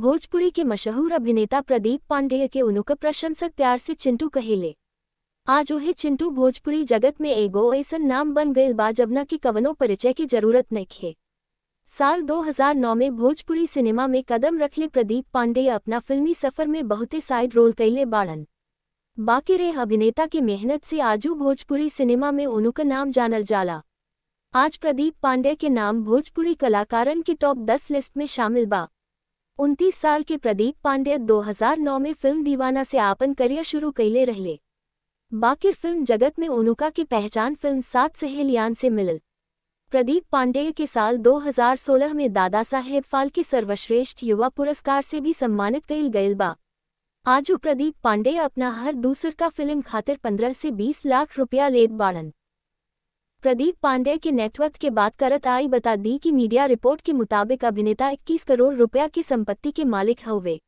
भोजपुरी के मशहूर अभिनेता प्रदीप पांडेय के उनुक प्रशंसक प्यार से चिंटू कहेले। आज ओहे चिंटू भोजपुरी जगत में एगो ऐसन नाम बन गईल बा जवना की कवनो परिचय की जरूरत नइखे। साल 2009 में भोजपुरी सिनेमा में कदम रखले प्रदीप पांडेय अपना फिल्मी सफर में बहुते साइड रोल कैले बाड़न। बाकी रे अभिनेता के मेहनत से आजू भोजपुरी सिनेमा में उनुक नाम जानल जाला। आज प्रदीप पांडेय के नाम भोजपुरी कलाकारन की टॉप 10 लिस्ट में शामिल बा। 29 साल के प्रदीप पांडेय 2009 में फिल्म दीवाना से आपन करियर शुरू कैले रहले। बाकी फिल्म जगत में उनुका की पहचान फिल्म सात सहेलियान से मिलल। प्रदीप पांडेय के साल 2016 में दादा साहेब फाल्के सर्वश्रेष्ठ युवा पुरस्कार से भी सम्मानित कईल गईल बा। आजू प्रदीप पांडेय अपना हर दूसर का फिल्म खातिर 15 से 20 लाख रुपया लेत बाड़न। प्रदीप पांडेय के नेटवर्थ के बात करत आई बता दी कि मीडिया रिपोर्ट के मुताबिक अभिनेता 21 करोड़ रुपया की संपत्ति के मालिक हवे।